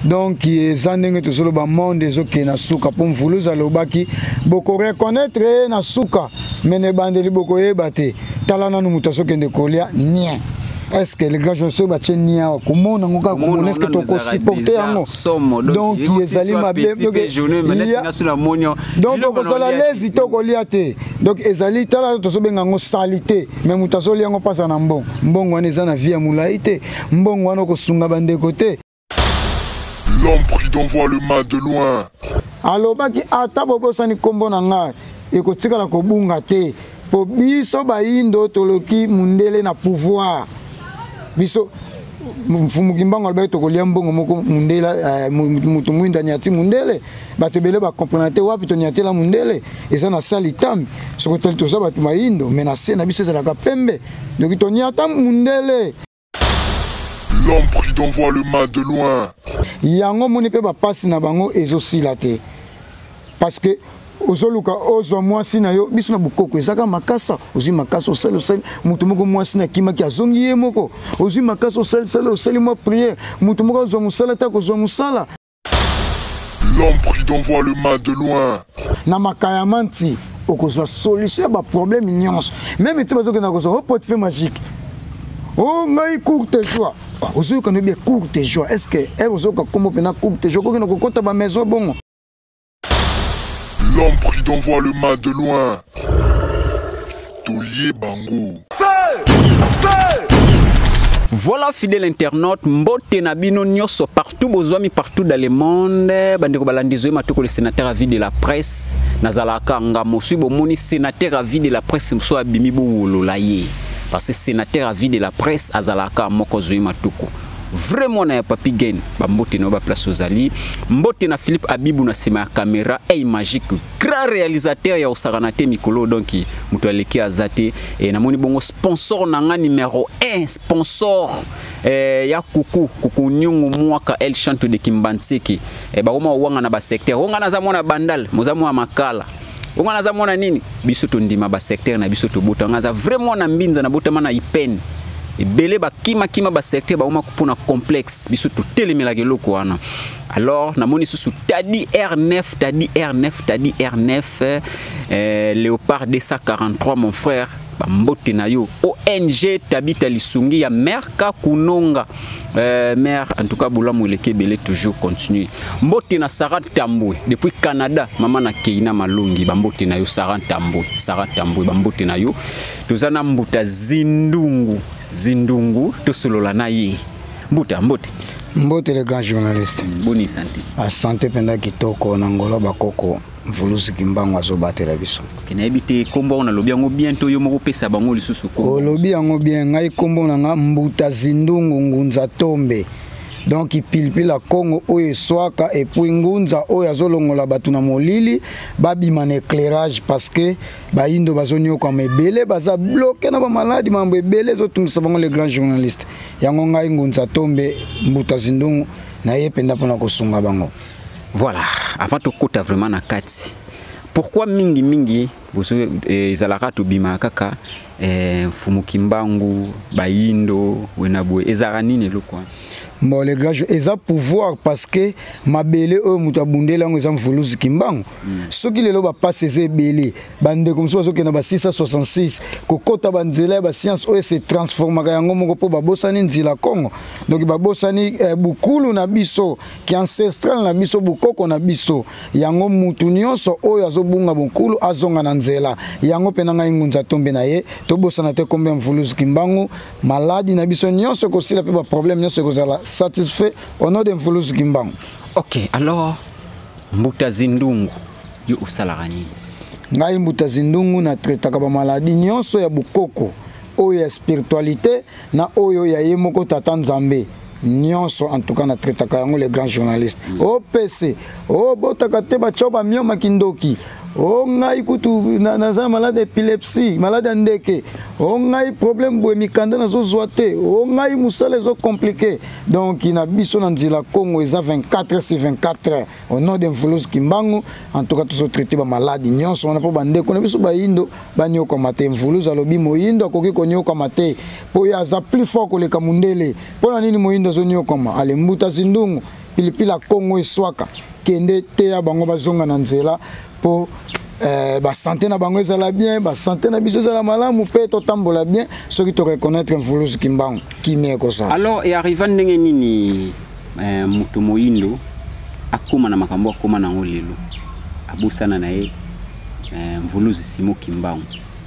Donc eza ndenge tozoloba, monde ezokende na suka, mpo Mvuluzi alobaki bokoreconnaitre ye na suka, me na ebandeli bokoyeba te. Tala nanu moto azokende kolia nien. Est ce que le grand jour soki batie nien awa, komona yango kaka komona, est ce que tokosupporte yango? Donc ezali mabe. Donc okozala lezi te, okolia te. Donc ezali, tala, tozobenga yango saleté, mais moto azolia yango mpasa na mbongo. Mbongo wana eza na vie ya molai te, mbongo wana okosunga bandeko te. L'homme prudent voit le mal de loin. Alobaki ata bobosani nkombo na ngai, ekotikala kobunga te, mpo biso bayindo toloki mundele na pouvoir. Biso Mfumu Kimbangu alobaki tokolia mbongo moko mundele, moto mwinda anyati mundele. Bato ebele bakomprena te wapi toniatela mundele. Eza na sali tami, soki toli toza bato bayindo, me na se na biso ezalaka pembe, donc toniata mundele. L'homme prudent voit le mal de loin. Yango moni mpe bapasi na bango ezosila te, parce que ozoluka ozwa mwasi na yo. Biso na bokoko ezaka makasa, ozwi makasa, osali, osali moto moko, mwasi na akimaki, azongi ye moko. Ozwi makasa, osalisali, osali mwa prière, moto moko azwa mosala te, akozwa mosala. L'homme prudent voit le mal de loin. Na makaya manti okozwa solution ya baproblème nyonso, meme ti bazokenda kozwa o portefeuille magique, o ngai courte joie. Ozoyoka noyebi courte joie, est ce que ere ozoyoka nkombo mpena courte joie, okokenda kokɔta bamaison bongo? L'homme prudent voit le mal de loin. Taulier Bango. Voilà, fidèle internaute, mbote na bino nyonso partout bozwami, partout dans le monde. Bandeko balandi, Zoé Matoko, le sénateur à vie de la presse. Nazalaka nga mosui, bomoni sénateur à vie de la presse moso abimi, bowolola ye. Parce que sénateur à vie de la presse azalaka moko, Zoé Matoko. Vraiment na ya Papi Gen, bambote na ba place ozali. Mbote na Philippe Abibu na sima ya caméra, hey magique, grand réalisateur ya osakana te mikolo, donc moto aleki aza te. E namoni bongo sponsor na nga numéro 1, sponsor ya kuku kuku nyungu mwaka El Chanto de Kimbanseke. Bakoma wanga na ba secteur onga, naza mwana Bandal, moza mwana Makala, onga naza mwana nini. Biso tondima ba secteur na biso tobota. Nga aza vraiment na Mbinza, na botama na Ipene. Ebele bakimakima basecteur, bakoma mpona complexe. Biso totelemelaka eloko wana. Alors namoni susu Tadi R9, Tadi R9, Tadi R9, Léopard 243, mon frère, bambote na yo. ONG Tabita Lisungi ya Merka Kunonga, mère, en tout cas bolamu eleki ebele, toujours continue. Mbote na Sarah Tambwe depuis Canada, mama na Keina Malongi, bambote na yo Sarah Tambwe, Sarah Tambwe, bambote na yo. Toza na Mbuta Zindungu, Zindungu, tosolola na ye. Mbuta, mbote. Mbote le grand journaliste. Boni santé? A santé mpenza kitoko, na ngolo bakoko Mvuluzi Kimbangu azobatela biso. Ok, nayebi te nkombo wana nalobi yango bien to yo moko opesa bango lisusu kombo? Olobi yango bien. Ngai nkombo na nga Mbuta Zindungu Ngunza Tombe, donc pilipili ya Kongo oyo eswaka, et puis ngunza oyo azolongola bato na molili, babima na éclairage, parce que bayindo bazoniokama ebele, baza bloqué na bamaladi, mambo ebele ezotungisa bango, le grand journaliste. Yango ngai Ngunza Tombe Mbuta Zindungu na ye mpenza mpona kosunga bango. Voilà, avant tokota vraiment na kati, pourquoi mingi mingi bozo ezalaka tobimaka kaka Mfumu Kimbangu, bayindo wena boye? Ezalaka nini eloko wana? Bon, le grand, eza pouvoir, parce que mabele oyo moto abundeli yango eza Mvuluzi Kimbangu. Soki lelo bapasi eza ebele, bandeko mosusu bazokende ba 666, kokɔta banzela ya bascience oyo se transformaka yango moko, mpo babosani nzela Kongo. Donc babosani bukulu na biso, ki ancestral na biso, bokoko na biso. Yango mutu nyonso oyo azobunga bokulu azonga na nzela. Yango mpe na ngai Ngunza Tombe na ye, tobosana te kombe ya Mvuluzi Kimbangu. Maladi na biso nyonso ekosila, mpe baproblème nyonso ekozala satisfait au nom de Mvuluzi Kimbangu. Ok, alors Mbuta Zindungu, yo osalaka nini? Ngai Mbuta Zindungu na traitaka bamaladi nyonso ya bokoko, oyo ya spiritualité na oyo ya ye moko tata Nzambe nyonso. En tout cas na traitaka yango, les grands journalistes. Opc obotaka te, batya bamioma kindoki, o ngai kutu naza na malade ya épilepsie, malade ya ndeke, o ngai problème boye, mikanda nazozwa te, o ngai mosala ezocompliqué. Donc na biso na nzela Congo eza 24 sur 24 heures au nom de Mvuluzi Kimbangu. En tout cas tozotraite bamaladi nyonso wana mpo bandeko na biso bayindo baniokama te. Mvuluzi alobi moyindo akoki koniokama te, mpo ye aza plus fort koleka mundele. Mpo na nini moyindo azoniokama? Ale Mbuta Zindungu Pilipili ya Kongo eswaka. Kende teya bango bazonga na nzela mpo basante na bango ezala bien, basante na biso ezala malamu mpe totambola bien. Soki toreconnaître Mvuluzi Kimbangu, kimia ekozala. Alors earriva ndenge nini moto moyindo akóma na makambo akóma nango lelo, abosana na ye Mvuluzi Simo Kimbangu?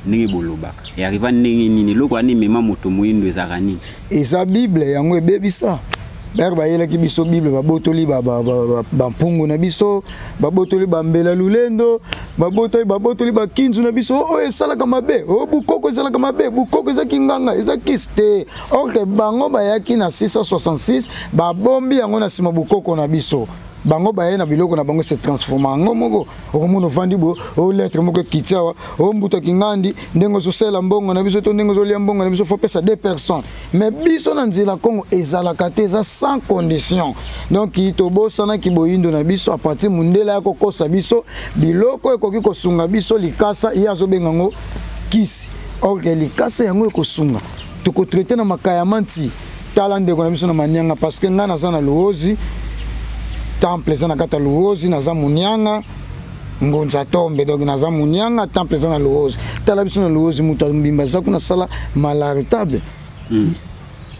Ndenge bolobaka, earriva ndenge nini? Eloko wana emema moto moyindo ezalaka nini? Eza Bible yango ebebisa. Bere bayelaki biso Bible, babotoli bampungu na biso, babotoli bambela lulendo, babotoli bakinzu na biso. Oyo esalaka mabe, oyo bukoko ezalaka mabe, bukoko eza kinganga, eza kisi te. Or que bango bayaki na 666, babombi yango na nsima bukoko na biso. Bango baye na biloko na bango, se transforma yango moko. Okomona ovandi boye, o lettre moko ekiti awa, o mbutaki ngandi, ndenge ozosalela mbongo na biso to ndenge ozolia mbongo na biso, faut pesa deux personnes. Mais biso na nzela Kongo ezalaka te, eza sans condition. Donc tobosanaki boyindo na biso. À partir mundele ya kokosa biso biloko ekoki kosunga biso, likasa ye azobenga yango kisi, or que likasa yango ekosunga, tokotraite na makaya manti. Tala ndeko na biso na Manianga, parce que ngai naza na Luozi, temple eza na kati ya Luozi. Naza Monianga Ngonza Tombe, donc naza Monianga, temple eza na Luozi. Tala biso na Luozi, moto mbimba aza kuna, asala malaritable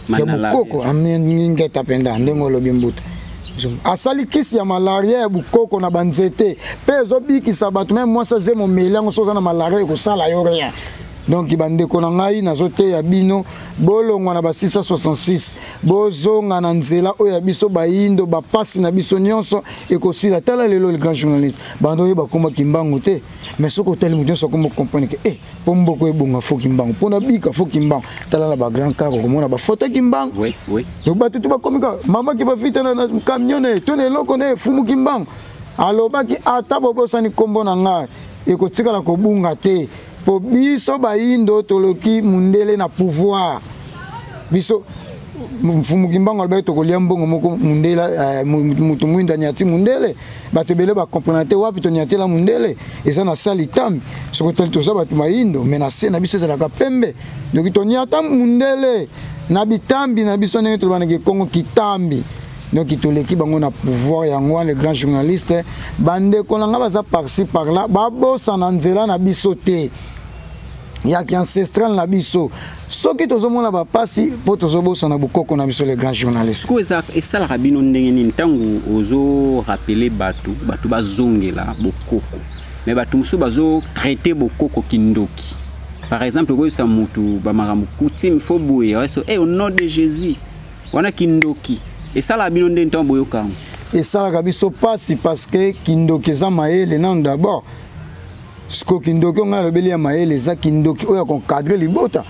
ya bukoko amingeta mpenza. Ndenge olobi, mbuta asali kisi ya malaria ya bukoko na banzete mpe ezobikisa bato. Même mwasi aze momeli yango, so oza na malaria, ekosala yo rien. Donc bandeko na ngai, nazoteya bino, bolongwa na ba 666, bozonga na nzela oyo ya biso bayindo. Bapasi na biso nyonso ekosila. Tala lelo, le grand journaliste, bando oyo bakomaki mbangu te, mais soki otali, moto nyonso akoma comprendre que mpo mboko ebonga, faut Kimbangu, mpo na bika, faut Kimbangu. Tala na bagrand car, okomona bafoto Kimbangu. Donc bato tu bakomi kaka mamaki bavita na camion na ye to na eloko na ye. Fumu Kimbangu alobaki: ata bobosani nkombo na ngai, ekotikala kobunga te, mpo biso bayindo toloki mundele na pouvoir. Biso, Mfumu Kimbangu alobaki, tokolia mbongo moko mundele, moto mwinda anyati mundele. Bato ebele bacomprendre te wapi toniatela mundele. Eza na sali tambi. Soki toli, toza bato bayindo, mais na se na biso ezalaka pembe. Donc toniata mundele na bitambi na biso, ndenge tolobanaki Kongo kitambi. Donc toleki bango na pouvoir. Yango wana, le grand journaliste, bandeko na nga baza par-ci par-là, babosana nzela na biso te yaki ancestral na biso. Soki tozomona bapasi, mpo tozobosana bokoko na biso, le grand journaliste. Sikoyo esalaka bino ndenge nini ntango ozorappeler bato, bato bazongela bokoko, mais bato mosusu bazotraite bokoko kindoki? Par exemple, okoyebisa motu bamakambo coutume, faut boye so hey, au nom de Jésus, wana kindoki. Esalaka bino ndenge ntango boyoka yango? Esalaka biso mpasi, parce que kindoki eza mayele nano d'abord. Siko kindoki oyo ngai alobeli ya mayele, eza kindoki oyo akoencadre libota.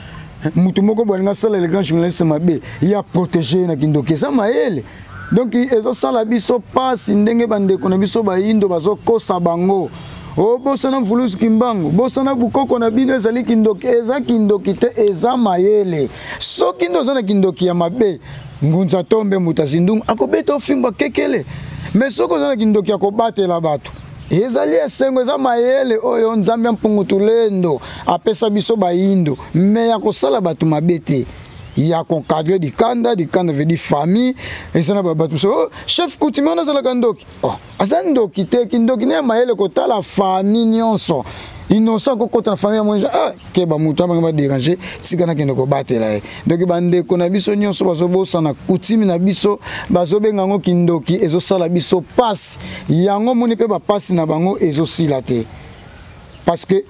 Mutu moko boye alingi asala le grand journaliste mabe, ye aprotege ye na kindoki, eza mayele. Donc ezosala biso mpasi ndenge bandeko na biso bayindo bazokosa bango: obosana Mvuluzi Kimbangu, bosana bukoko na bino, ezali kindoki. Eza kindoki te, eza mayele. Soki nde oza na kindoki ya mabe, ngunza tombe, moto azindungu akobeta ofimbo akekele. Mais soki oza na kindoki ya kobatela bato, ezali esengo, eza mayele oyo Nzambe ya mpungu tulendo apesa biso bayindo, mais ya kosala bato mabe te, ya koencadre dikanda. Dikanda veut dire famille. Eza na bato mosusu: oh, chef coutumier wana azalaka ndoki. Oh, aza ndoki te, kindoki ne ya mayele. Kotala famille nyonso, innocent akokota na famille ya monja, ah, ke bamoto abange badérange, tika nakende kobatela ye. Donc bandeko na biso nyonso bazobosana coutume na biso, bazobenga yango kindoki. Ezosala biso pasi. Yango moni mpe bapasi na bango ezosila te, parce que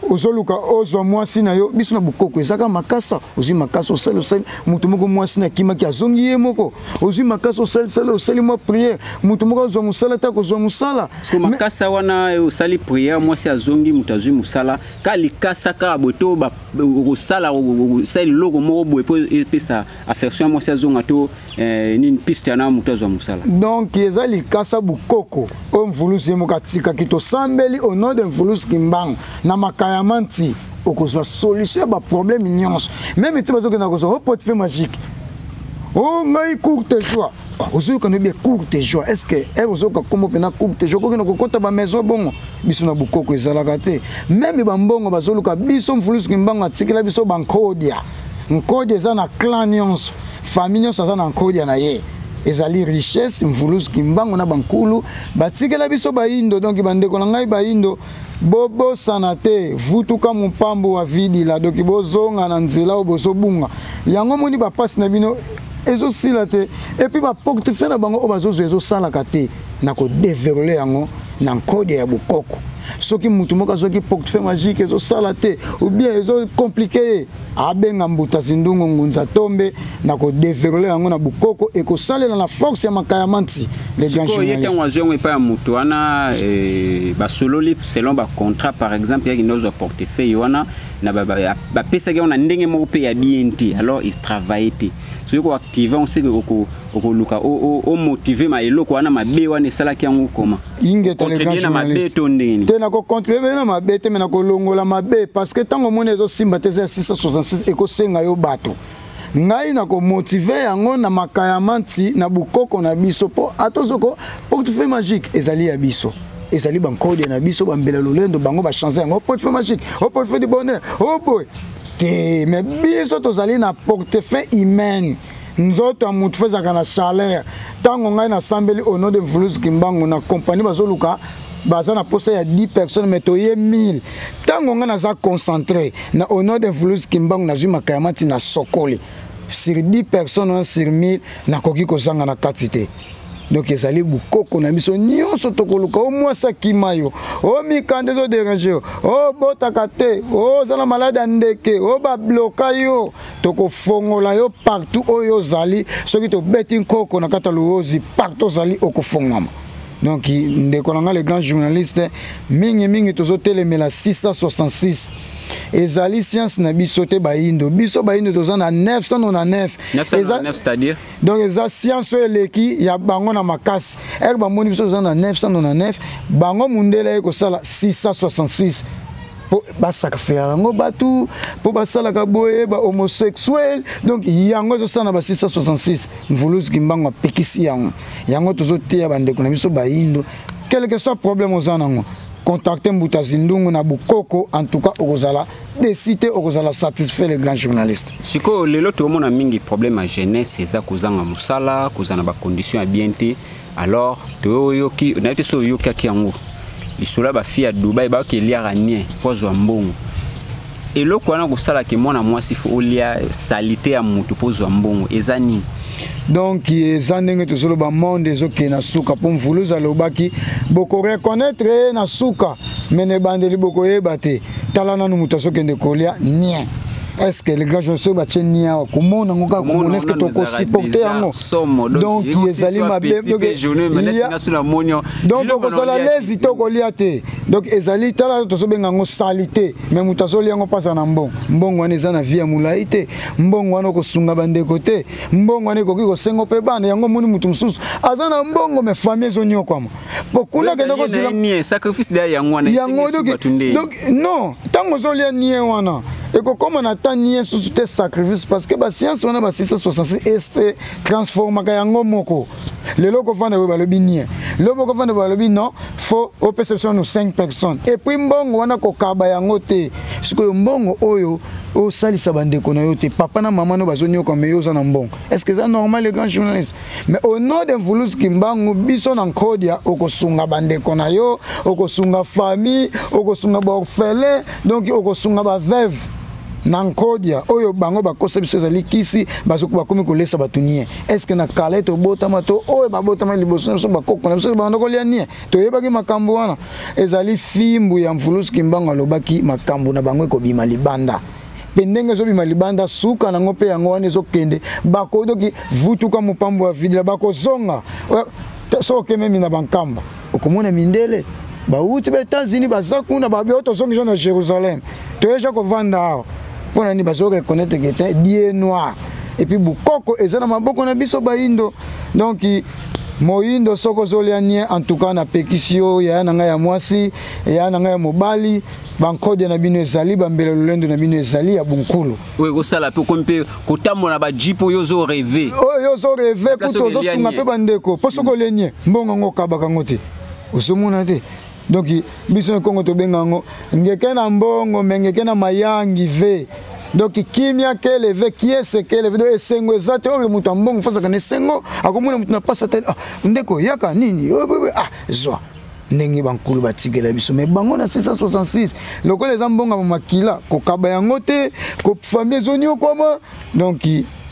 ozoluka ozwa mwasi na yo. Biso na bokoko ezaka makasa. Ozwi makasa, osali, osali, moto moko mwasi na akimaki, azongi ye moko. Ozwi makasa, osalisali, osali mwa prière, moto moko azwa mosala te, akozwa mosala. Makasa wana, osali prière, mwasi azongi, moto azwi mosala, ka likasa kaka boye to okosala, osala eloko moko boye mpo epesa affection ya mwasi azonga to nini, piste yana moto azwa mosala? Donc eza likasa bukoko oyo Mvulusi ye moko atikaki. Tosambeli au nom de Mvulusi Kimbangu na makaya manti, okozwa solution ya baproblème nyonso. Même ti bazokenda kozwa o portefeuille magique, o ngai courte joie, ozoyoka noyebi courte joie. Est ce que ere ozoyoka nkombo mpena courte joie, okokenda kokɔta bamaison bongo? Biso na bokoko ezalaka te. Même bambongo bazoluka, biso Mvulusi Kimbangu atikela biso bankodia. Nkodia eza na clan nyonso, famille nyonso aza na nkodia na ye. Ezali richesse Mvuluzi Kimbangu na bankulu batikela biso bayindo. Donc bandeko na ngai bayindo, bobosana te, vutuka mopambo wa vidila. Donc bozonga na nzela oyo bozobunga yango, moni bapasi na bino ezosila te, et puis baportefeuille na bango oyo bazozwa ezosalaka te. Na kodéverrouiller yango na nkode ya bokoko. Soki mutu moko azwaki portefeuille magique, ezosala te ou bien ezocompliquer ye, abenga Mbuta Zindungu Ngunza Tombe na kodéverrouiller yango na bokoko, ekosalela na force ya makaya manti, les grands Sikoyo ye, ntango journalistes. Azwi yango epai ya moto wana, basololi selon bacontrat. Par exemple, yaki nde ozwa portefeuille wana na bapesaki yango na ndenge moko mpe ya bien te. Alors etravaille te. Soki koactiver yango, seke okoluka omotiver ma eloko wana mabe wana esalaki yango koma Ingeta, le grand contribuer na mabe journaliste. To ndenge nini? Te, na kocontribuer na mabe te, me na kolongola mabe, parce que ntango omoni ezosimba te, eza ya 666, ekosenga yo bato. Ngai na komotiver yango na makaya manti na bokoko na biso, mpo ata ozoko portefeuille magique ezali ya biso, ezali bankode na biso, bambela lolendo bango bachanger yango portefeuille magique o portefeuille du bonheur o boye te. Mais biso tozali na portefeuille humaine. Nzoto ya motu fo ezalaka na chaleur. Ntango ngai nasambeli au nom de Mvuluzi Kimbangu na compagnie, bazoluka, baza na posa ya 10 personnes, mais toye 1000. Ntango ngai naza concentré na au nom de Mvuluzi Kimbangu, nazwi makaya mati na sokoli sur 10 personnes wana, sur 1000 nakoki kozanga na kati te. Donc ezali bokoko na biso nyonso. Tokoluka o mwasi akima yo, o mikanda ezodéranger yo, obotaka te, oza na maladi ya ndeke, o babloka yo, tokofongola yo partout oyo ozali. Soki tobeti nkoko na kati ya luozi, partout ozali okofongwama. Donc ndeko na nga le grand journaliste, mingimingi tozotelemela 666. Ezali science na biso te, bayindo. Biso bayindo toza na 999. 999, c'est-à-dire? Donc eza science oyo eleki ya bango na makasi. Ere bamoni biso toza na 999, bango mundele ye kosala 666 mpo basacrifier yango bato, mpo basalaka boye bahomosexuel. Donc yango ezosala na ba 666. Mvuluzi Kimbangu apekisi yango. Yango tozoteya bandeko na biso bayindo, quel que soit problème oza nango, contacte Mbuta Zindungu na bokoko. En tout cas okozala déçu te, okozala satisfait, le grand journaliste. Sikoyo lelo toomona mingi problème ya jeunesse eza kozanga mosala, kozala na bacondition ya bien te. Alors toyoki, nayebi te so oyokaki yango, lisolo ya bafille ya Dubai bayoki eliaka nie mpo azwa mbongo. Eloko wana kosalaka mwana mwasi fo olia saleté ya motu mpo ozwa mbongo, eza nini? Donc eza ndenge tozoloba, monde ezokende na suka, mpo Mvuluzi alobaki bokoreconnaître ye na suka, me na ebandeli bokoyeba te. Tala nanu, moto azokende kolia nien. Est ce que le grand jour, soki batie nien awa, komona yango kaka komona, est ce que tokosupporter yango? Donc ezali mabe. Donc okozala lezi te, okolia te. Donc ezali, tala, tozobenga yango saleté, mais moto azolia yango mpasa na mbongo. Mbongo wana eza na vie ya molai te, mbongo wana okosunga bandeko te, mbongo wana ekoki kosenga mpe bana. Yango omoni moto mosusu aza na mbongo, mais famille ezoniokwama po kuna akende kozwila sacrifice yango wana. Yango donc non, ntango ozolia nie wana, ekokóma na ta nie susu te sacrifice, parce que bascience wana ba 666 ese transformaka yango moko. Lelo okofanda boye, balobi nie. Lelo okofanda boye, balobi non, faut opesa biso nano 5 personnes. Et puis mbongo wana kokaba yango te. Sikoyo mbongo oyo osalisa bandeko na yo te, papa na mama no bazonioka, me yo oza na mbongo, est ce que eza normal, le grand journaliste? Mais au nom de Mvuluzi Kimbangu, biso na Nkodia, okosunga bandeko na yo, okosunga famille, okosunga baorphelin, donc okosunga baveuve na Nkodia. Oyo bango bakosa biso ezali kisi, bakomi kolesa bato nie. Est ce que na kala ete obotama to oyo babotama liboso na biso, bakoko na biso banda kolia nie, toyebaki makambo wana? Ezali fimbu ya Mvuluzi Kimbangu. Alobaki makambo na bango ekobima libanda, mpe ndenge ezobima libanda, suka nango mpe yango wana ezokende. Bakodoki vutuka mopambo ya vidila, bakozonga. Soki okememi na bankamba, okomona mindele bauti ba États-Unis, baza kuna, babi oyo tozongisa na Jérusalem, toyeja kovanda awa. Mpo na nini? Bazoreconnaître que te die noir, et puis bokoko eza na maboko na biso bayindo. Donc moyindo, soki ozolia nie, en tout cas napekisi yo. Yaya na ngai ya mwasi, yaya na ngai ya mobali, bankode na bino ezali, bambela lolendo na bino ezali ya bunkulu. Oyo ekosala mpe okomi mpe kotambola na bajeep oyo ozorêver. Oyo ozorêver kutu, ozosunga mpe bandeko, mpo soki olie nie, mbongo yango okabaka yango te, ozomona te. Donc biso na Kongo tobenga yango ngeke na mbongo, me ngeke na mayangi ve. Donc kimia keleve kiese keleve, donc esengo eza te. Oyo moto ya mbongo fasaka na esengo, akomona moto na pasi te. Ah, ndeko yaka nini, ah, zwa ndenge bankulu batikela biso. Me bango na 666, lokola eza mbongo ya makila, kokaba yango te, famille ezoniokwama. Donc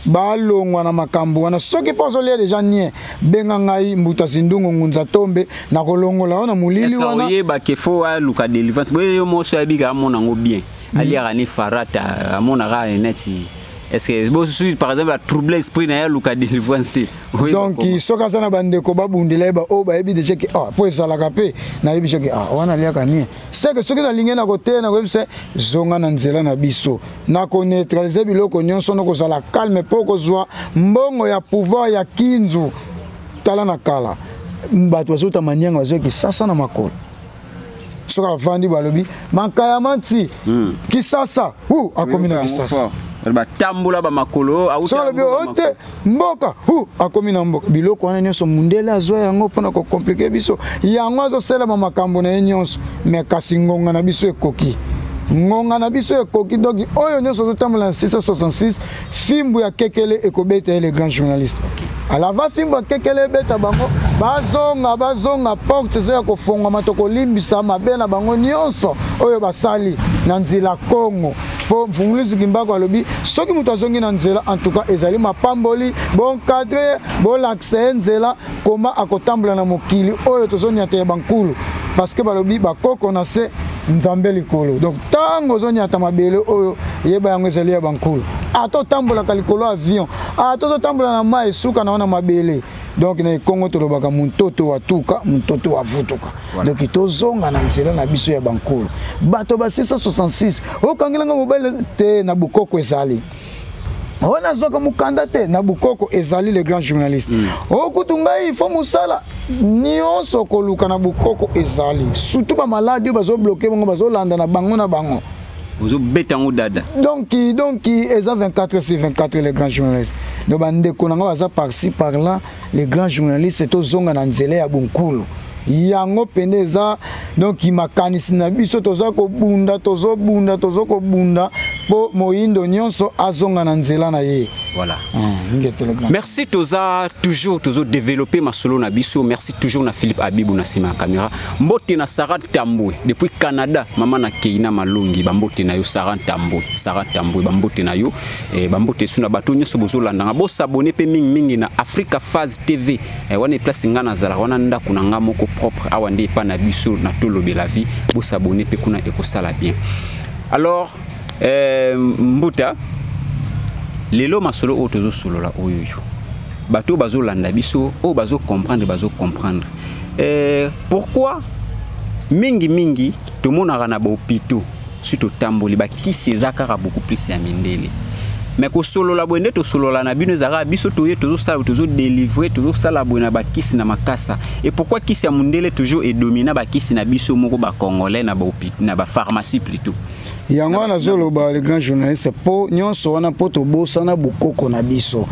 balongwa na makambo wana. Soki mpo azolia deja nie, benga ngai Mbuta Zindungu Ngunza Tombe, nakolongola yo na molili wana. Oyebake fo aluka délivrance boye, yo moso ayebika, amona yango bien, aliaka ni farata, amonaka neti, est-ce que bosusu par exemple atrouble esprit na ye, aluka délivrance te? Donc soki aza na bandeko babundela ye, baoyo bayebi deja ke, ah, mpo ezalaka mpe nayebi soki, ah, wana aliaka nie, seke soki nalingi na koteya, na koyebisa zonga na nzela na biso, na koneutralize biloko nyonso, na kozala calme mpo kozwa mbongo ya pouvoir ya kinzu. Tala, na kala bato bazota manianga, bazwa Kisasa na makolo. Soki avandi, balobi makaya manti Kisasa hu, akomi na Kisasa. Batambola bamakolo. Soki alobi o te mboka hu, akomi na mboka. Biloko wana nyonso mundele azwa yango mpona kocompliquer biso, yango azosalema makambo na ye nyonso. Me kasi ngonga na biso ekoki, ngonga na biso ekoki. Donc oyo nyonso ozotambola na 666, fimbu ya kekele ekobeta ye, le grand journaliste. Alava fimbu ya kekele ebeta bango, bazonga, bazonga. Porte eza ya kofongwama, tokolimbisa mabe na bango nyonso oyo basali na nzela Kongo, mpo Mfungulisi Kimbako alobi soki moto azongi na nzela, en tout cas ezali mapamboli. Boencadre, bolakisa ye nzela koma akotambola na mokili oyo tozoniata ya bankulu, parce que balobi bakoko na se, Nzambe likolo. Donc ntango ozoniata mabele oyo, yeba yango ezali ya bankulu. Ata otambolaka likolo avion, ata ozotambola na mai, esuka na wana mabele. Donc na ekongo tolobaka muntoto wa tuka, muntoto wa vutuka. Donc tozonga na nzela na biso ya bankulu. Bato ba 666, okangelanga mobali te, na bokoko ezali oyo nazwaka mokanda te, na bokoko ezali, le grand journaliste. Okutu ngai fo mosala nyonso koluka na bokoko ezali, surtout bamaladi oyo bazobloquer bango, bazolanda na bango na bango. Ozobeta yango dada. Donc eza 24 sur 24, les grands journalistes. Donc bandeko na nga baza par-ci par-là, les grands journalistes, tozonga na nzela ya bonkulu. Yango pende eza donc makanisi na biso. Toza kobunda, tozobunda, toza kobunda mpo moyindo nyonso azonga na nzela na ye. Voilà. Ah, merci. Toza toujours tozodévelopper masolo na biso. Merci toujours na Philippe Abibu na nsima ya caméra. Mbote na Sara Tambwe depuis Canada, mama na Keina Malongi, bambote na yo Sara Tambwe, Sara Tambwe, bambote na yo. Bambote su na bato nyonso bozolandanga. Bosabonner mpe mingimingi na Africa Phase TV. Wana eplace nga nazalaka wana, ndako na nga moko propre awa nde epa na biso na Tolobela Vie. Bosabonner mpe kuna, ekosala bien. Alors Mbuta, lelo masolo oyo tozosolola oyo yo, bato oyo bazolanda biso, oyo bazocomprendre, bazocomprendre pourquoi mingimingi tomonaka na bahôpitaux, soki totamboli, bakisi eza kaka beaucoup plus ya mindele. Mais kosolola boye nde tosolola na bino, ezalaka biso toye tozosala, tozodélivre, tozosala boye na bakisi na makasa. Et pourquoi kisi ya mondele toujours edomina bakisi na biso moko bacongolais na bapharmacie plutôt? Yango wana nazoloba, le grand journaliste, mpo nyonso wana mpo tobosana bokoko na biso,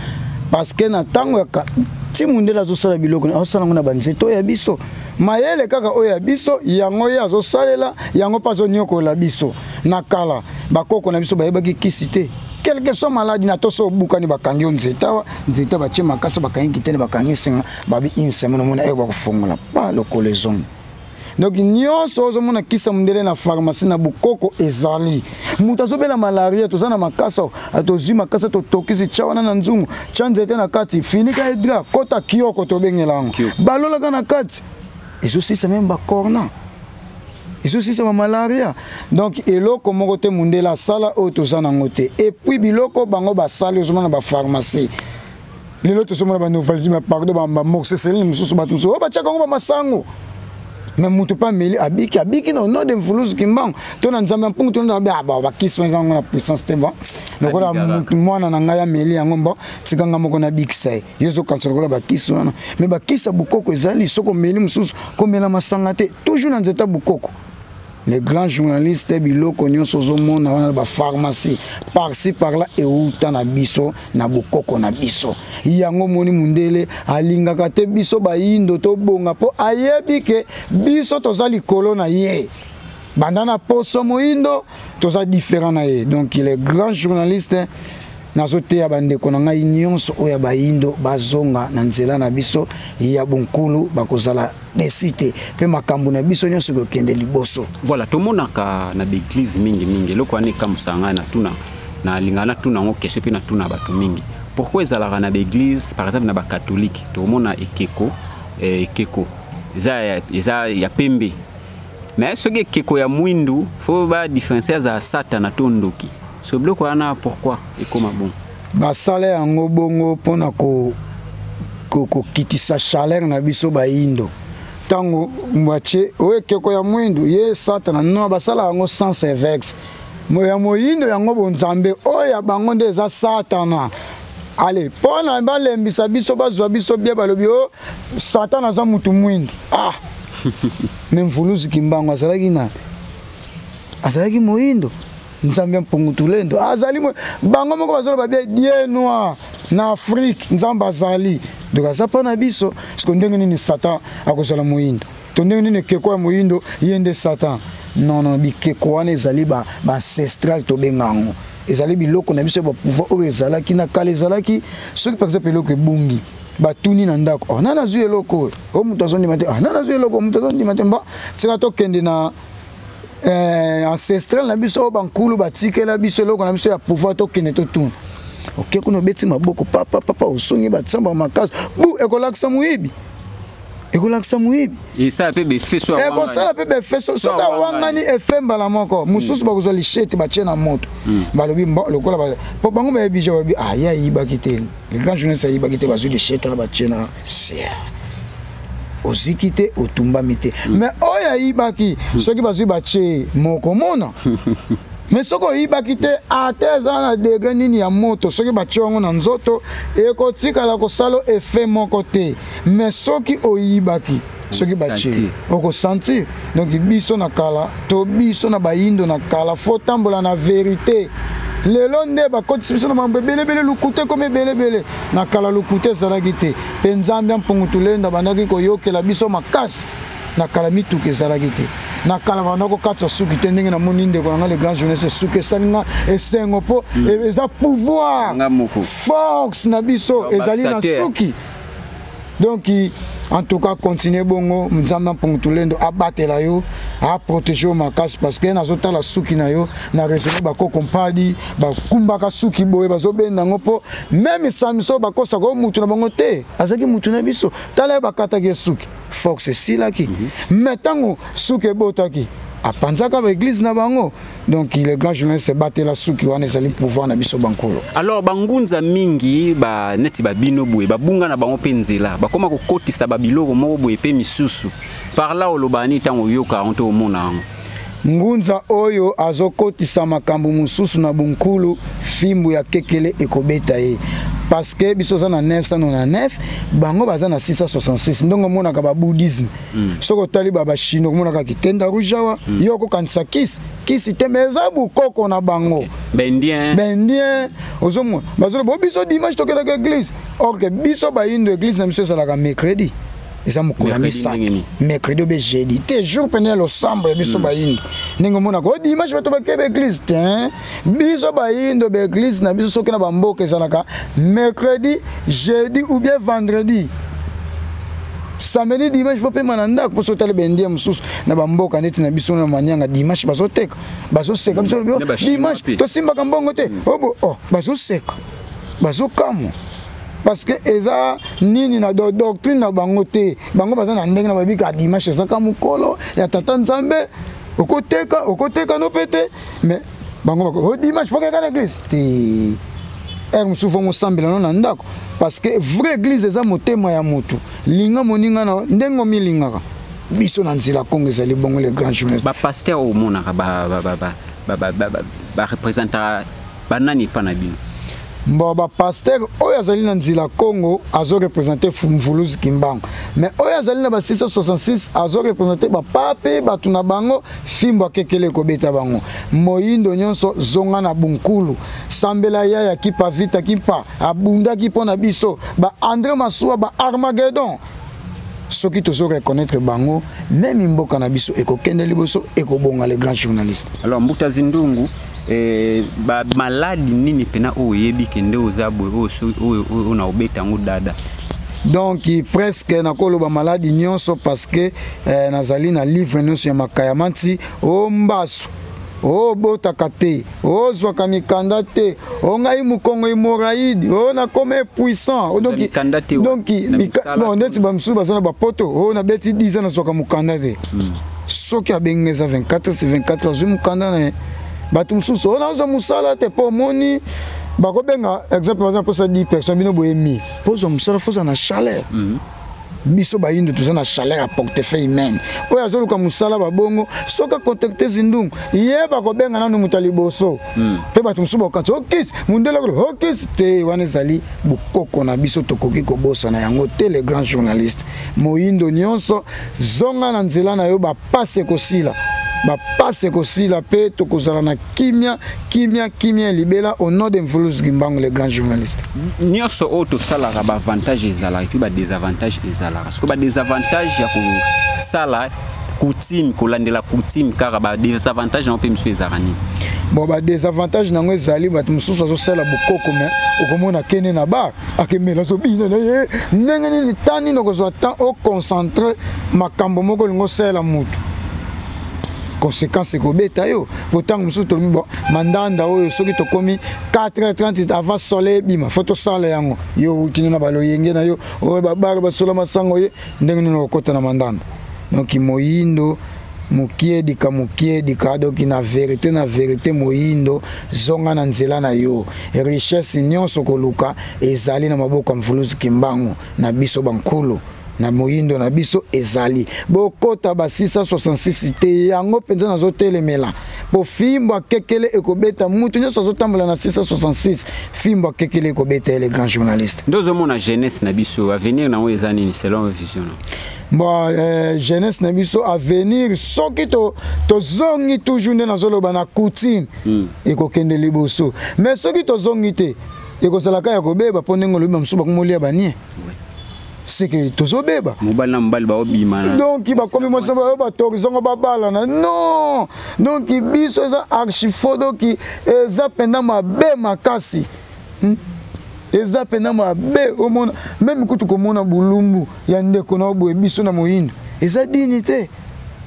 parce que na ntango ya ti mundele azosala biloko, azosala yango na banzete oyo ya biso, mayele kaka oyo ya biso, yango ye azosalela yango mpe azoniokola biso. Na kala bakoko na biso bayebaki kisi te. Quelque soit maladi na to so obukani, bakangi yo nzete awa, nzete batie makasi, bakangi kitene, bakangi singa, babi une semaine omona eke bakofongola pa lokolo ezongi. Donc nyonso ozomona kisa mondele na pharmacie, na bokoko ezali. Moto azobela malaria, toza na makasa, tozwi makasa, totokisi, tia wana na nzungu, tia nzete na kati, finika ye drap, kota kioko, tobengela yango, balolaka na kati, ezosilisa meme bacorna, ezosilisa bamalaria. Donc eloko moko te mondele asala oyo toza nango te. Et puis biloko bango basali, ozomona bapharmacie lelo, tozomona banovalgie, pardon, bamoxicilline mosusu, bato mosusu oyo batiaka yango bamasango, me moto mpe ameli, abiki, abiki na nom de Mvuluzi Kimbangu to na Nzambe ya mpungu to na bakisi wana, yango na puissance te. Bon, lokola mwana na ngai ameli yango, bon, tika nga moko nabikisa ye. Yo ozokanisa lokola bakisi wana, me bakisi ya bokoko ezali. Soki omeli mosusu, komela masanga te, toujours na nzete ya bokoko. Les grands journalistes, biloko nyonso ozomona wana bapharmacie par-ci par-là, euta na biso, na bokoko na biso. Yango moni mundele alingaka te biso bayindo tobonga, mpo ayebi ke biso toza likolo na ye. Banda na poso moyindo, toza différent na ye. Donc il est grand journaliste. Nazoteya bandeko na ngai nyonso oyo ya bayindo bazonga na nzela na biso ya bonkulu, bakozala desi te mpe makambo na biso nyonso ekokende liboso. Voilà, tomonaka na baeglise mingimingi eloko wana ekamwisa ngai, natuna, nalinga natuna yango question mpe natuna bato mingi: pourquoi ezalaka na baeglise, par exemple na bacatholique, tokomona ekeko, ekeko eza ya pembe, mais soki ekeko ya mwindu, faut badifférencier, azala satana to ndoki? So biloko wana, pourquoi ekóma bon? Basala yango bongo mpona kokitisa chaleur na biso bayindo. Ntango batie oyo ekeko ya mwindu, ye satana. Non, basala yango sens inverse. Ya moyindo yango bonzambe, oyo ya bango nde eza satana. Ale mpo na balembisa biso, bazwa biso bie, balobi o satana aza mutu mwindu. Ah, mais Mvuluzi Kimbangu azalaki nani? Azalaki moyindo. Nzambe ya Mpungu Tulendo azali bango moko bazoloba bie Dieu noir na Afrique. Nzambe azali, donc aza mpo na biso. Siko ndenge nini Satan akozala moyindo? To ndenge nini ekeko ya moyindo ye nde Satan? Non, non, bikeko wana ezali baancestral, ba tobenga yango, ezali biloko na biso ya bapouvoir oyo ezalaki na kala. Ezalaki soki par exemple eloko ebungi, batuni na ndako: "Oh, nani azwi eloko oyo?" O moto azondima te. "Ah, nani azwi eloko?" Moto azondima te. Mba tika tokende na ancestral na biso oyo bankulu batikela biso, eloko na biso ya pouvoir, tokende totuna. Oke kuna, obeti maboko, papa papa, osongi batsamba makasi bu, ekolakisa moyibi, ekolakisa moyibi. Esala mpe befeso. Ekosala mpe befeso soki awangani efe mbala moko. Mosusu bakozwa lishete, batie na moto, balobi lokola po bango bayebi je, balobi: "Ah, ye ayibaki te, le grand journaliste ayibaki te." Bazwi lishete wana, batie na sia, oziki te, otumbami te. Mais oyo ayibaki, soki bazwi batie, mokomona. Mais soki oyibaki te, ata eza na degré nini ya moto, soki batie yango na nzoto, ekotikala kosala effet moko te. Mais soki oyibaki, soki batie, okosentir. Donc biso na kala, to biso na bayindo na kala, faut tambola na vérité. Lelo nde bakotisi biso na mambo ebelebele, lukuta ekomi ebelebele. Na kala lukuta ezalaki te, mpe Nzambe ya Mpungu Tulendo abandaki koyokela biso makasi. Na kala mituka ezalaki te, na kala banda kokatisa suki te. Ndenge namoni ndeko na nga le grand journaliste, suki esali nga esengo, mpo eza pouvoir, force na biso ezali na suki. Donc en tout cas, continue bongo. Nzambe Mpungu Tulendo abatela yo, aprotéger yo makasi, parce que nazotala suki na yo na raisonne. Bakoko mpadi bakumbaka suki boye, bazobenda yango, mpo même Samson bakosaka o mutu na bango te, azalaki mutu na biso. Tala ye, bakataki ye suki, force esilaki. Mais ntango suki ebotaki, apanzaka baeglise na bango. Donc le grand journaliste, batela suki wana, ezali pouvoir na biso bankolo. Alors bangunza mingi ba neti babino boye, babunga na bango mpe nzela, bakóma kokotisa babiloko moko boye mpe misusu par là. Oloba nini ntango oyoka yango to omona yango? Ngunza oyo azokotisa makambo mosusu na bunkulu, fimbu ya kekele ekobeta ye, parce que biso oza na 999, bango baza na 666. Ndongo omonaka babouddhisme, soki otali bachinois, omonaka kitenda rouge awa, yo okokanisa kisi, kisi te, mais eza bukoko na bango. Baindien. Baindien, ozomona bazoloba: "Biso dimanche tokendaka église." Or que biso bayindo, église na biso ezalaka mercredi, eza mokolo ya misato, mercredi obe jeudi te, jour pene ya losambo ya biso bayindo. Ndenge omonaka o dimanche bato bakei baeglise te, biso bayindo baeglise na biso soki na bamboka ezalaka mercredi, jeudi ou bien vendredi. Samedi, dimanche faut pema na ndako. Mpo soki otali baindien mosusu na bamboka neti na biso na Manianga, dimanche bazoteka, bazoseka biso: "Dimanche tosimbaka mbongo te." Obo oh, bazoseka, bazokamwa, parce que eza nini na doctrine na bango te. Bango baza na ndenge na babika, dimanche ezaka mokolo ya tata Nzambe, okoteka, okoteka no mpe te. Mais bango bako o dimanche faut keka na église te, heure mosusu faut mosambela no na ndako, parce que vraie église eza motema ya motu. Linga moninga na ndenge omilingaka. Biso na nzela Kongo ezali bongo, le grand journaliste. Bapaster oyo omonaka bareprésentaka banani epa na bino? Bon, bapaster oyo azali na nzela Congo azoreprésente Mvuluzi Kimbangu, mais oyo azali na ba 666 azoreprésente bapape, bato na bango. Fimbo akekele ekobeta bango. Moyindo nyonso, zonga na bunkulu, sambela yaya Kipa Vita Kimpa abundaki mpo na biso, ba André Masuwa, ba Armageddon. Soki tozo reconnaître bango, même mboka na biso ekokende liboso, ekobonga, les grands journalistes. Alors, Mbuta Zindungu, ba maladi nini pena oyo oyebi ke nde oza boye, oyo na obeta yango dada? Donc presque nakoloba maladi nyonso, parce que nazali na livre nyonso ya makaya manti. O mbasu, obotaka te, ozwaka mikanda te, o ngai mokongo hémorroïde, o nakoma puissant. Donc donc bon, ndeti bamosusu baza na bapoto oyo nabeti 10 ans, nazwaka mokanda te. Soki abengi eza 24 sur 24, azwi mokanda na ye. Bato mosusu oyo nazwa mosala te, mpo omoni bakobenga exemple, baza mposa 10 personnes, bino boyemi mpo ozwa mosala, foza na chaleur. Biso bayindo toza na chaleur ya portefeuille humaine. Oyo azoluka mosala, babongo soki acontacte Zindungu, ye bakobenga nanu moto ya liboso. Mpe bato mosusu bakokanisa okisi mundele, okisi te. Wana ezali bokoko na biso, tokoki kobosana yango te. Le grand journaliste, moyindo nyonso, zonga na nzela na yo, bapasi ekosila, bapasi ekosila, mpe tokozala na kimia, kimia, kimia libela, au nom de Mvuluzi Kimbangu, le grand journaliste. Nyonso oyo tosalaka, baavantage ezalaka, et puis badésavantage ezalaka. Soki badésavantage ya kosala coutume, kolandela coutume kaka, badésavantage yango mpe misu ezalaka nini? Bon, badésavantage nango ezali, bato mosusu azosala bokoko, me okomona kende na bar, akemela, azobina na ye ndenge nini. Ta nini okozwa temps oconcentre makambo moko olingi osalela motu, conséquence ekobeta yo. Po ntango mosusu tolobi, bon, mandanda oyo, soki tokomi 4h30 avant soleil ebima, fo tosala yango. Yo outini na baloyenge na yo oyo babare, basola masango, ye ndenge nini okokɔta na mandanda? Donc moyindo, mokiedika, mokiedika. Donc na vérité, na vérité, moyindo, zonga na nzela na yo. Richesse nyonso koluka ezali na maboko ya Mvuluzi Kimbangu na biso bankulu na moyindo na biso. Ezali bokota ba 666 te, yango mpenza nazotelemela, po fimbo akekele ekobeta mutu nyonso azotambola na 666. Fimbo akekele ekobeta ye, le grand journaliste. Nde ozomona jeunesse na biso, avenir nango eza nini selon vision na? Bon, jeunesse na biso, avenir, soki tozongi to toujours nde nazoloba na coutume, ekokende liboso. Mais soki tozongi te, ekozalaka ya kobeba, mpo ndenge olobi, bamosusu bakomolia banie, seke tozobeba. Mobali na mobali baobima. Donc bakomi mwasi bayo batorizango babalana. Non, donc biso eza archifaux. Donc eza mpenza mabe makasi, Eza mpenza mabe. Omona même kutu komona bulumbu ya ndeko na boye, biso na moyindo eza dini te,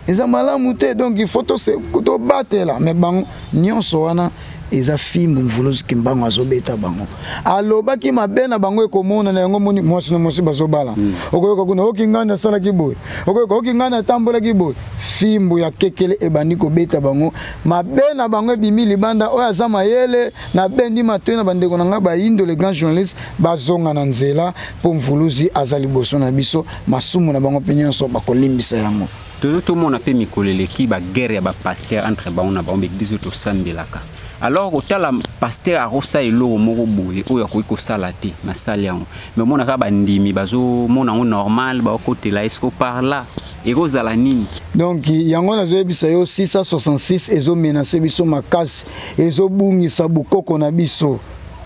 eza malamu te. Donc il faut tobatela. Mais bango nyonso wana eza fimbu Mvuluzi Kimbangu azobeta bango. Alobaki mabe na bango ekomona na yango. Moni mwasi na mwasi bazobala. Okoyoka kuna oki ngai nasalaki boye, okoyoka oki ngai natambolaki boye. Fimbu ya kekele ebandi kobeta bango, mabe na bango ebimi libanda. Oyo aza mayele, nabendi matoi na bandeko na ngai bayindo, le grand journaliste, bazonga na nzela, mpo Mvuluzi aza liboso na biso. Masumu na bango mpe nyonso bakolimbisa yango. Tozo tomona mpe mikolo eleki baguerre ya bapasteur entre bango na bango, baeglise oyo tosambelaka. Alors kotala pasteur akosala eloko moko boye oyo akoki kosala te, masali yango, mais omona kaka bandimi bazomona yango normal, baokotela. Est-ce par là ekozala nini? Donc yango nazoyebisa yo, 666 ezomenace biso makasi, ezobungisa bokoko na biso.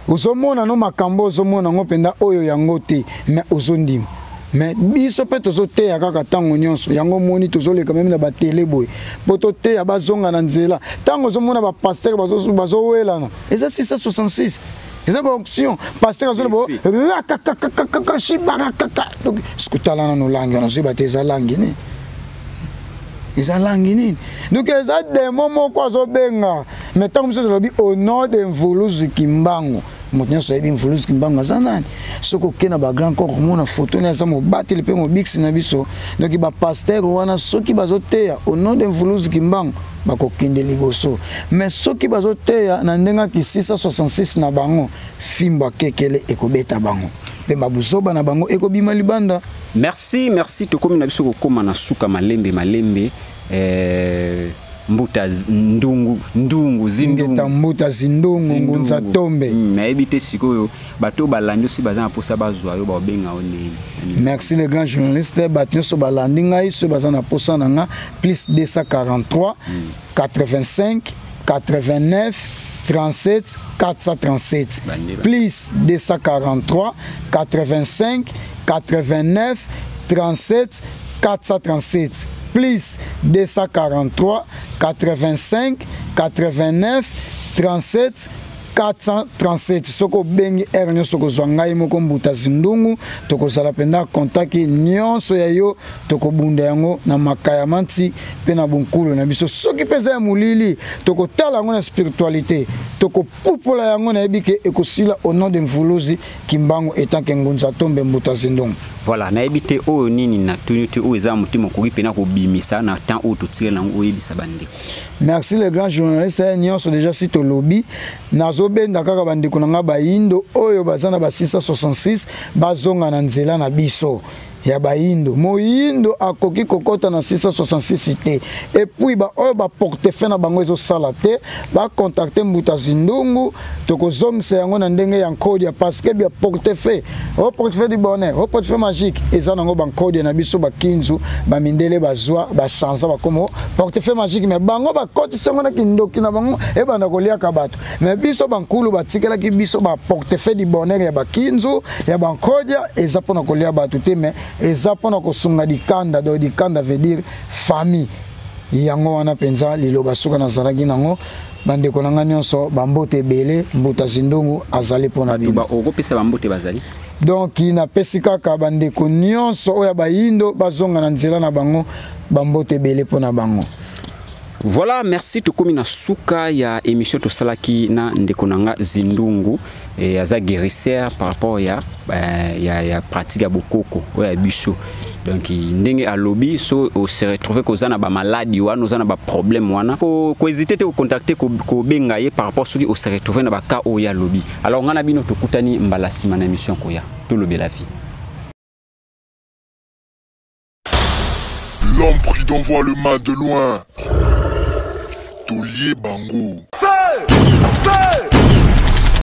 Ozomona no makambo, ozomona yango mpenza oyo yango te, mais ozondima. Mais biso mpe tozoteya kaka ntango nyonso. Yango moni tozoleka même na batele boye mpo toteya bazonga na nzela. Ntango ozomona bapasteur bazowelana, eza 666, eza baonction. Pasteur azoloba rakakakakaka shibarakaka. Donc sikotala nano langi wana, ozoyeba te eza langi nini, eza langi nini. Donc eza démon moko azobenga. Mais ntango biso tolobi au nom de Mvuluzi Kimbangu, moto nyonso ayebi Mvuluzi Kimbangu aza nani. Soki okei na bagrand corps, komona foto ne, aza mobateli mpe mobikisi na biso. Donc bapasteur wana, soki bazoteya au nom de Mvuluzi Kimbangu, bakokende liboso. Mais soki bazoteya na ndenge aki 666 na bango, fimbo akekele ekobeta bango, mpe babuzoba na bango ekobima libanda. Merci, merci. Tokomi na biso kokóma na suka, malembe malembe. Mbuta Ndungu, Ndungu Zindungu, Mbuta Zindungu, Ngunza Tombe. Nayebi te sikoyo bato balandi, osi baza na mposa bazwa yo, baobenga yo ndeni? Merci, le grand journaliste. Bato nyonso balandi ngai, soki baza na posa na nga, plus 243 85 89 37 437. Plus 243 85 89. 37 437 plus 243 85 89 37 437. Soki obengi heure nyonso, kozwa ngai moko Mbuta Zindungu, tokozala mpenza contact nyonso ya yo, tokobunda yango na makaya manti mpe na bonkulu na biso. Soki mpe eza ya molili, tokotala yango na spiritualité, tokopupola yango, nayebi ke ekosila au nom de Mvuluzi Kimbangu etanke Ngunza Tombe Mbuta Zindungu. Voilà, nayebi te oyo nini natuni te, oyo eza motema okoki mpena kobimisa na temps oyo totikali nango, oyebisa bandeko. Merci le grand journaliste. Nyonso déjà si tolobi, nazobenda kaka bandeko na ngai bayindo oyo baza na ba 666, bazonga na nzela na biso ya bayindo. Moyindo akoki kokɔta na 666 te. Et puis baoyo baportefeuille na bango ezosala te, bacontacte Mbuta Zindungu, tokozongisa yango na ndenge ya nkodia, parce que bia portefeuille o portefeuille du bonheur, o portefeuille magique, eza nango bankodia na biso bakinzu. Bamindele bazwa bachanza, bakoma portefeuille magique, mais bango bakotisa yango na kindoki na bango, ebanda koliaka bato. Mais biso bankulu batikelaki biso baportefeuille du bonheur ya bakinzu ya bankodia, eza mpona kolia bato te, mais eza mpona kosunga dikanda. Donc dikanda veut dire famille. Yango wana mpenza liloba suka nazalaki nango. Bandeko na ngai nyonso, bambote ebele. Mbuta Zindungu azali mpona bino. Okopesa bambote bazali. Donc napesi kaka bandeko nyonso oyo ya bayindo bazonga na nzela na bango, bambote ebele mpona bango. Voilà, merci. Tokomi na suka ya émission tosalaki na ndeko na nga Zindungu, e, aza guérisseur par rapport ya pratique ya bokoko oyo ya biso. Donc ndenge alobi, so ose retrouve koza na bamaladi wana, oza na baproblème wana, kohésite te kocontacte, kobenga ye par rapport soki ose retrouve na baka oyo alobi. Alors ngai na bino tokutani mbala nsima na émission koya tolobela vie. L'homme prudent voit le mal de loin. Taulier Bango. Feu! Feu!